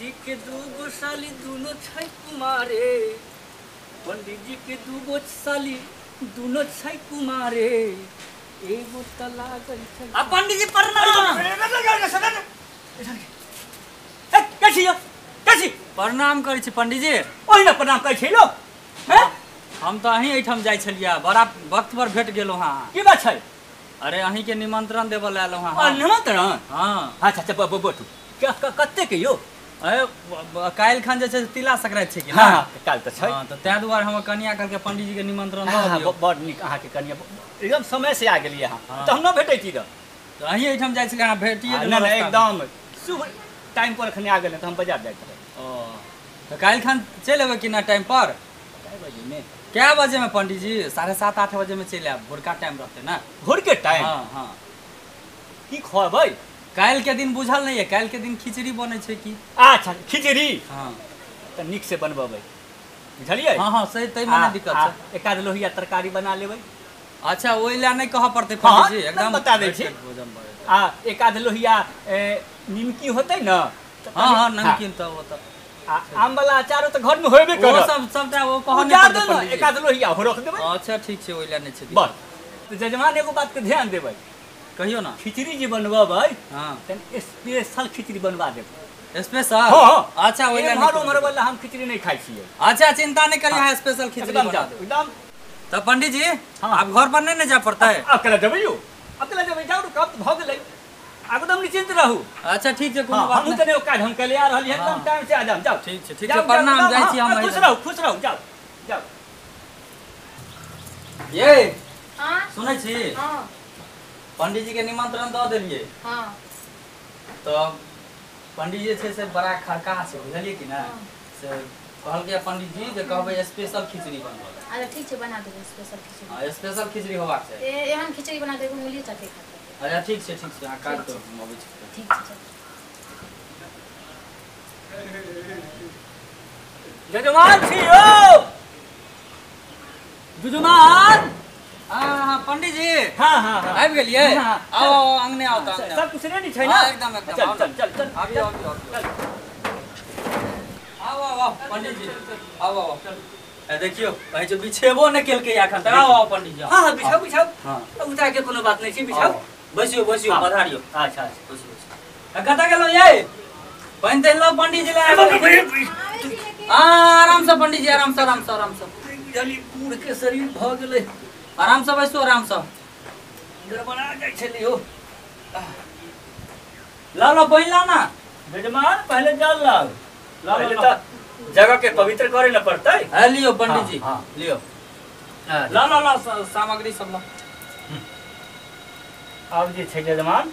पंडित जी के दूगो साली दुनो छै कुमारे, पंडित जी के दूगो साली दुनो छै कुमारे, एगो त लागल छै। आ पंडित जी प्रणाम। कैसी हो कैसी प्रणाम करै छी पंडित जी। ओहिना प्रणाम करै छै लोग हैं? हम तो अहीं एहिठाम जाइ छलियै, बड़ा वक्त पर भेट गेलहुँ अहाँ। की बात छै? अरे अहीं के निमंत्रण देबऽ लए एलहुँ हँ। निमंत्रण? हाँ। अच्छा अच्छा बैठू। कते के यौ? अरे काल्हि खन जे छै तिला संक्रांति छै कि ना? हाँ काल्हि तऽ छै। हाँ तऽ ताहि दुआरे हमर कनिया कहलकै पंडित जी के निमंत्रण दऽ दियौ। बड़ नीक, अहाँके कनिया एकदम समय से आ गेलियै अहाँ, तऽ हम नहि भेटै छी। तऽ अहीं एहिठाम जाइ छलियै, अहाँ भेटिए गेलहुँ। नहि एकदम शुभ टाइम पर एखन आ गेलै तऽ हम बाजार जाइ छलियै। ओ तऽ काल्हि खन चलि अयबै कि ना टाइम पर? कए बजेमे? कए बजेमे पंडित जी? 7:30 8 बजेमे चलि आयब, भोरका टाइम रहतै ना। भोरके टाइम? हाँ हाँ। की खुआबै? काल्हि के दिन बुझल नहीं है, काल्हि के दिन खिचड़ी बनै छै की। अच्छा खिचड़ी? हाँ तऽ नीक से बनबेबै, बुझलियै? हाँ हाँ सही, ताहिमे नहि दिक्कत छै। एक आध लोहिया तरकारी बना लेबै। अच्छा ओहि लए नहि कहऽ पड़तै पंडित जी, एकदम बता दै छी। आ एक आध लोहिया निमकी होतै ने? हाँ हाँ नमकीन तऽ ओ तऽ आम वाला अचारो तऽ घर में होबे करत। ओ सब सबटा ओ कहऽ नहि पड़तै पंडित जी। एक आध लोहिया हो रख देबै। अच्छा ठीक छै, ओहि लए नहि छै बस। तऽ जजमान एगो बात के ध्यान देबै। कहियो ना। खिचड़ी जे बनबेबै हाँ तनि स्पेशल खिचड़ी बनवा देबै। स्पेशल? हाँ। अच्छा ओहि लए एम्हर ओम्हर वाला हम खिचड़ी नहीं खाइ छियै। अच्छा चिंता नहीं करियो, अहाँ स्पेशल खिचड़ी बना देबै एकदम। तऽ पंडित जी आब घर पर नहीं ने जाय पड़तै? आब केना जेबै यौ, आब केना जेबै? जाउ कब तऽ भऽ गेलै, एकदम निश्चिंत रहू। अच्छा ठीक छै, कोनो बात नहीं। हमहूँ तऽ नहि काज हम कले आ रहलियै, एकदम टाइम से आ जाम। जाउ ठीक छै, ठीक छै प्रणाम, जाइ छी हम। खुश रहू, खुश रहू, जाउ जाउ। ये हां सुनै छी? हां पंडित जी के निमंत्रण दऽ देलियै। हां तऽ पंडित जी छै से बड़ा खरका छै, बुझलियै कि ना? से कहलकै पंडित जी जे कहबै स्पेशल खिचड़ी बनबै। अच्छा ठीक छै, बना देबै स्पेशल खिचड़ी। हां स्पेशल खिचड़ी होबाक चाही। ए एहन खिचड़ी बना देबै उंगली चाटे खाते। अच्छा ठीक छै, ठीक छै, अहाँ काज करू, हम अबै छी। ठीक छै। जजमान छी यौ, जजमान। हाँ पंडित जी। हाँ हाँ हाँ आबि गेलियै? आउ आउ अंगने आउ तऽ अंगने। सब कुछ रेडी छै ना? एकदम एकदम। चल चल चल चल, आबियौ आबियौ चल। आउ आउ आउ पंडित जी, आउ आउ। ए देखियौ कहै छै बिछेबो नहि केलकै एखन तक। आउ आउ पंडित जी। हाँ हाँ बिछाउ बिछाउ। हाँ उतार के कोनो बात नहीं छै, बिछाउ। बैसियो बैसियो, पधारियो। अच्छा अच्छा बैसियो बैसियो। कतऽ गेलहुँ यै? पानि तानि लाउ पंडित जी लए। आराम से पंडित जी, आराम से आराम से आराम से। बूढ़ के शरीर भऽ गेलै। आराम से बैसू, आराम से। गड़बड़ा जाइ छलै हो। लाओ लाओ पानि लाओ ना। जजमान पहले जल लाओ। पहले तऽ जगह के पवित्र करे न पड़तै। है लियो पंडित जी, लियो। लाओ लाओ लाओ सामग्री सब लाओ। आब जे छै जजमान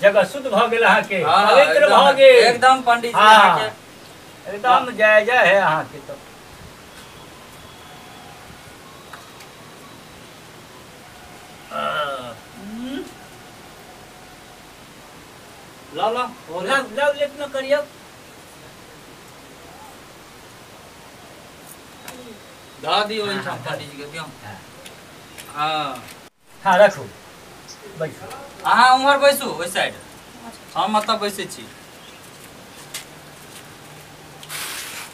जगह शुद्ध भऽ गेल अहाँके, पवित्र भऽ गेल एकदम पंडित जी अहाँके एकदम जय जय है अहाँके। तऽ लाओ लाओ लाओ लाओ, लेट न करियौ। दऽ दियौ एहिठाम पंडित जी के दियौ। हाँ हाँ रखू, बैसू। अहाँ उम्हर बैसू ओहि साइड, हम एतऽ बैसै छी।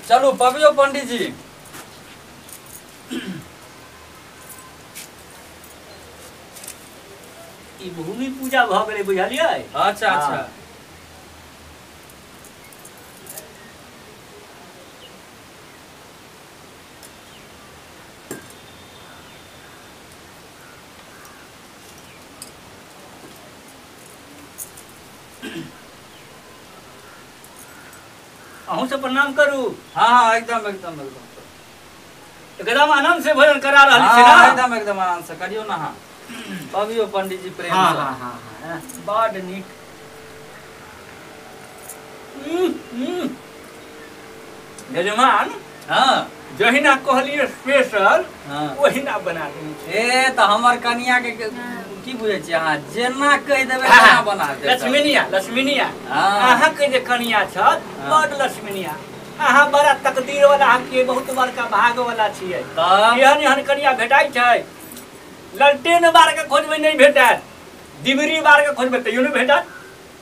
चलू पबियौ पंडित जी। ई भूमि पूजा भऽ गेलै, बुझलियै? अच्छा अच्छा। अहूँ से प्रणाम करू। हाँ हाँ एकदम एकदम एकदम एकदम आनंद से भोजन करा रहल छी ना? एकदम एकदम आनंद से करियौ ना। हाँ पबियौ पंडित जी प्रेम से। हाँ हाँ हाँ हाँ बड नीक। जजमान हाँ जहिना कहलियै स्पेशल हाँ ओहिना बना देने छी। ए तऽ हमर कनिया के की बुझै छियै अहाँ, जेना कहि देबै तेना बना देब। लक्ष्मीनिया लक्ष्मीनिया अहाँ के जे कनिया छथि बड लक्ष्मीनिया। अहाँ बड़ा तकदीर वाला, अहाँके बहुत बड़का भाग वाला छियै। एहन एहन कनिया भेटाइ छै, ललटेन बार के खोजबै नहि भेटत, डिबरी बार के खोजबै तैयो नहि भेटत।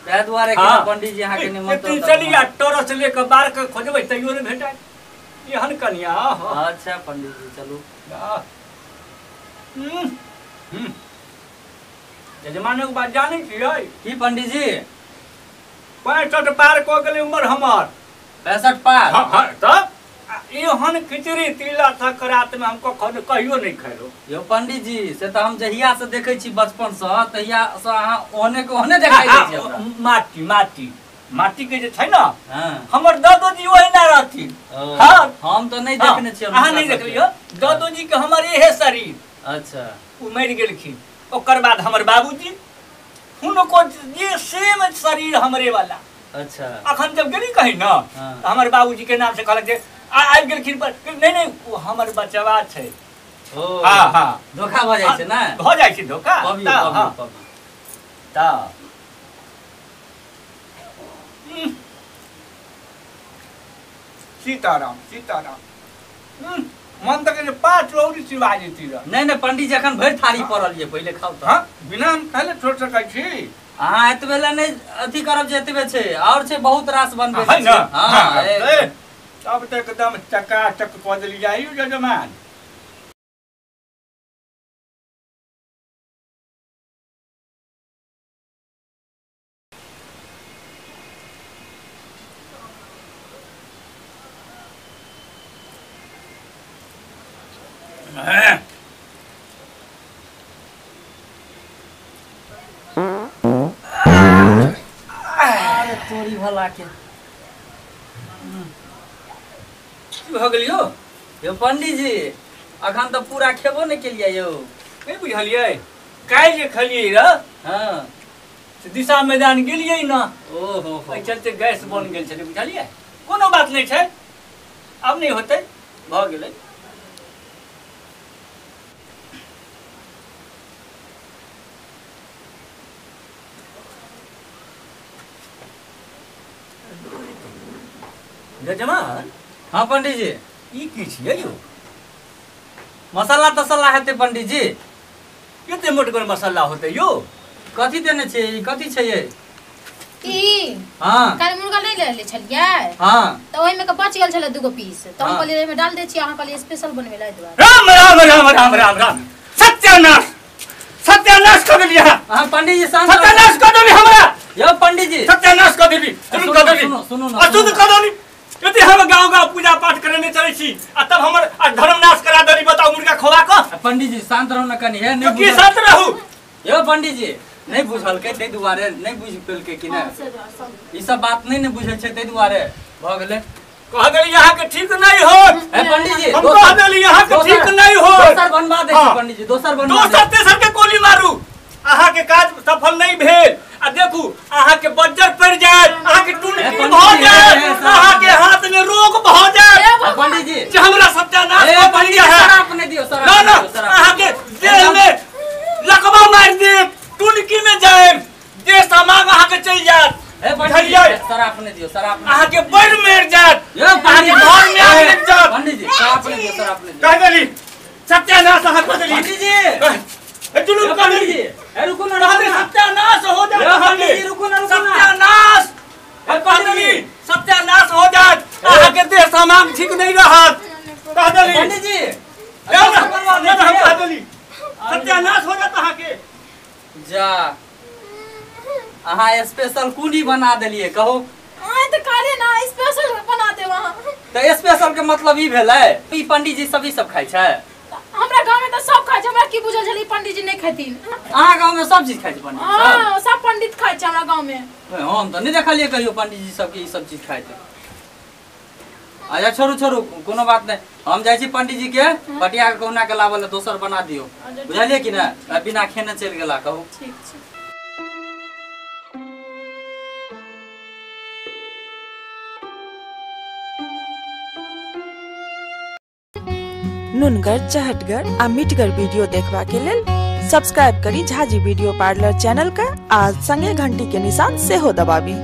ताहि दुआरे कि पंडित जी अहाँ के निमंत्रण चलिया टॉर्च ले के बार के खोजबै तैयो नहि भेटत एहन कनिया। अच्छा पंडित जी चलू। जजमानक बात जानै छियै की पंडित जी? 65 पार कऽ गेलै उम्र हमर। 65 पार? हाँ तब एहन खिचड़ी तिला सकरात में हमको कहियो नहीं खेलो। यो पंडित जी से तो हम जहिया से देखे छी बचपन से तहिया से अहाँ ओहने के ओहने देखाई दै छी हमरा। माटी माटी माटी के जे छै ना, हमर दादोजी ओहिना रहथिन। हाँ हम तो नहीं देखने छियै। अहाँ नहीं देखलियो दादोजी के हमर इहे शरीर। अच्छा ओ मरि गेलखिन, ओकर बाद हमर बाबूजी हुनको जे सेम शरीर हमरे वाला। अच्छा अखन जब गेली कहीं ना तो हमर बाबूजी के नाम से कहलक जे आबि गेलखिन, पर नहीं नहीं ओ हमर बचवा छै। ओ हाँ हाँ धोखा भऽ जाइ छै ना? भऽ जाइ छै धोखा। ता सीताराम सीताराम। मन तक जे 5 रौरी सिवा जेती रह। नहीं नहीं पंडित जी अखन भरि थारी पड़ल ये, पहिले खाउ त। हां बिना हम खाले छोड़ सकै छी? अहाँ एतबे ले नहीं अथी करब जे एतबे छै और छै बहुत रास बनबै है छै। ना? हां तब त एकदम चकाचक कऽ देली जाइयो जजमान। अरे तोरी भला के की भऽ गेलियो यौ पंडित जी? अखन तऽ पूरा खेबो नहि केलियै यौ। नहि बुझलियै काल्हि जे खेलियै रह हाँ से दिशा मैदान गेलियै ना, ओहो एहि चलते गैस बन गेल छलै बुझलियै। कोनो बात नहि छै, आब नहि होतै, भऽ गेलै। जजमान। हाँ पंडित जी ई की छियै यौ? मसाला तसला हेतै पंडित जी। कते मोटगर मसाला होतै यौ? कथी देने छियै ई? कथी छै ये ई? हाँ काल्हि मुर्गा नहि लेले छलियै? हाँ तऽ ओहिमे के बच गेल छलै 2 गो पीस, तऽ हम कहलियै एहिमे डाल दै छियै, अहाँ कहलियै स्पेशल बनबै ला दुआरे। राम राम राम राम राम राम सत्यानाश सत्यानाश कऽ देलियै अहाँ। अहाँ पंडित जी शांत। सत्यानाश कऽ देली हमरा यौ पंडित जी। सत्यानाश कऽ देली, शुरू कऽ देली, सुनू ना, अशुद्ध कऽ देली। यदि हम गाँव गाँव पूजा पाठ करने चलै छी आ तब हमर धर्मनाश करा देली, बताउ मुर्गा खोवा कऽ। पंडित जी शांत रहू ना कनी। हे नहीं की शांत रहू यौ पंडित जी? नहीं बुझलकै ताहि दुआरे नहीं बुझि पेलकै कि नहि, ई सब बात नहीं ने बुझै छै ताहि दुआरे भऽ गेलै। कह देली अहाँ के ठीक नहीं होत। ए पंडित जी हम कह देली अहाँ के ठीक नहीं होत। दोसर बनवा दै छी पंडित जी, दोसर बनवा। दोसर तेसर के गोली मारू। अहाँ के काज सफल नहीं भेल आ देखू अहाँ के बज्जर पड़ जायत, अहाँ के टुनकी भऽ जायत, अहाँ के हाथ में रोग भऽ जायत। पंडित जी जे हमरा सत्यानाश कऽ देली अहाँ। शराब नहि दियौ, शराब ना ना, अहाँ के देह में लकवा मारि देत, टुनकी में जायब, देह सामांग अहाँ के चलि जायत। बुझलियै? शराब नहि दियौ, शराब अहाँ के बड़ मरि जायत, अहाँ के घर में आगि लागि जायत। पंडित जी शराब नहि दियौ, शराब नहि दियौ। कह देली सत्यानाश अहाँ कऽ देली। पंडित जी जुलूम कर देली। रुकू ना, सत्यानाश हो जायत। पंडित जी रुकू ना, सत्यानाश कह देली, सत्यानाश हो जायत। अहाँ के देह सामांग ठीक नहीं रहत। कह देली पंडित जी, कह देली सत्यानाश हो जायत अहाँ के। जा अहाँ स्पेशल कुनी बना देलियै कहू। अहाँ तऽ कहलियै ना स्पेशल बना देब अहाँ। तऽ स्पेशल के मतलब ई भेलै ई पंडित जी सब ई सब खाइ छै? हमरा गाँव में तऽ सब खाइ छै, हमरा की बुझल छलै पंडित जी नहीं खेथिन। अहाँ गाँव में सब चीज खाइ छै पंडित जी? हाँ सब पंडित खाइ छै हमरा गाँव में। हम तऽ नहीं देखलियै कहियो पंडित जी सबके ई सब चीज खाइ छै। अच्छा छोड़ू छोड़ू कोनो बात नहीं, हम जाइ छी पंडित जी के बटिया के कहुना के लाबऽ लए, दोसर बना दियौ बुझलियै कि नहि? बिना खेने चलि गेला कहू। ठीक छै। नुनगर चहटगर आ मिठगर वीडियो देखबा के लेल सब्सक्राइब करी झाजी वीडियो पार्लर चैनल का आ संगे घंटी के निशान सेहो दबाबी।